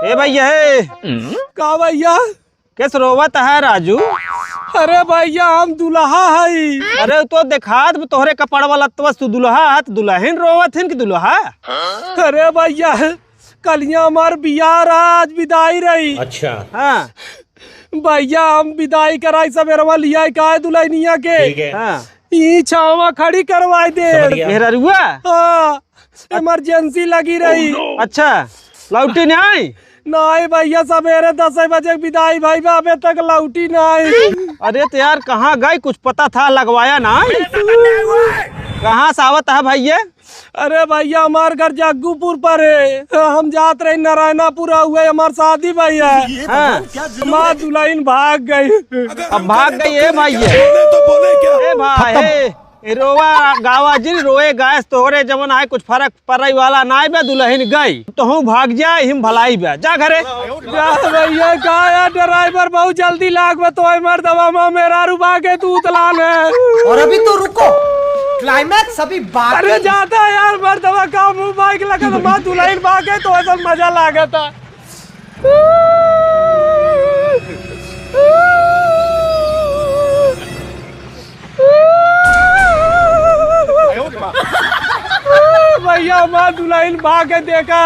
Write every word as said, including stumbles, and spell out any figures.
ए भैया, हे। का भैया? केस रोवत है राजू? अरे भैया, हम दुलहा हई। अरे, तो देखात बा तोहरे कपड़वा लत्तवा से, तू दुलहा है, त दुलहिन रोवत हिन कि दुलहा? अरे भैया, कलिया हमार बियाह रहा, आज बिदाई रही। अच्छा। हाँ। भैया, हम बिदाई कराई सबेरवा लियाई काहे दुलहिनिया के। ठीक है। हाँ। ई छावा खड़ी करवाई दे। समझ गया। मेहररुआ? हाँ, emergency लगी रही। अच्छा, लौटी नाई? नाई भैया, सबेरे दस बजे के बिदाई भई बा, अबे तक लौटी नाई। अरे त यार, कहाँ गई? कुछ पता था लगवाया नाई? कहाँ से आवत है भैया? अरे भैया, हमार घर जग्गूपुर पर है। हम जात रही नारायणापुर, हुए हमार शादी भैया। हाँ। हमार दुलहिन भाग गई। अब भाग गई है भैया। बोले तो बोले क्या? ए भाई, खत्म। ए, ए रोवा गावा जिन, रोए गायस तोहरे जवन आए, कुछ फरक पड़े वाला नाई बे, दुलहिन गई। तोहूँ भाग जा, हिम भलाई बे। जा घरे। जा भैया, का यार, driver बहुत जल्दी लाग बा, तो मर्दवा मा मेहरारू भागे तू उतलान है। और अभी तो रुको, climax अभी बाकी अरे है। जाता यार, मर्दवा का मुंह bike लगा तो माँ दुलहिन भागे तो ऐसा मजा लागता। भैया, माँ दुलहिन भागे देखा।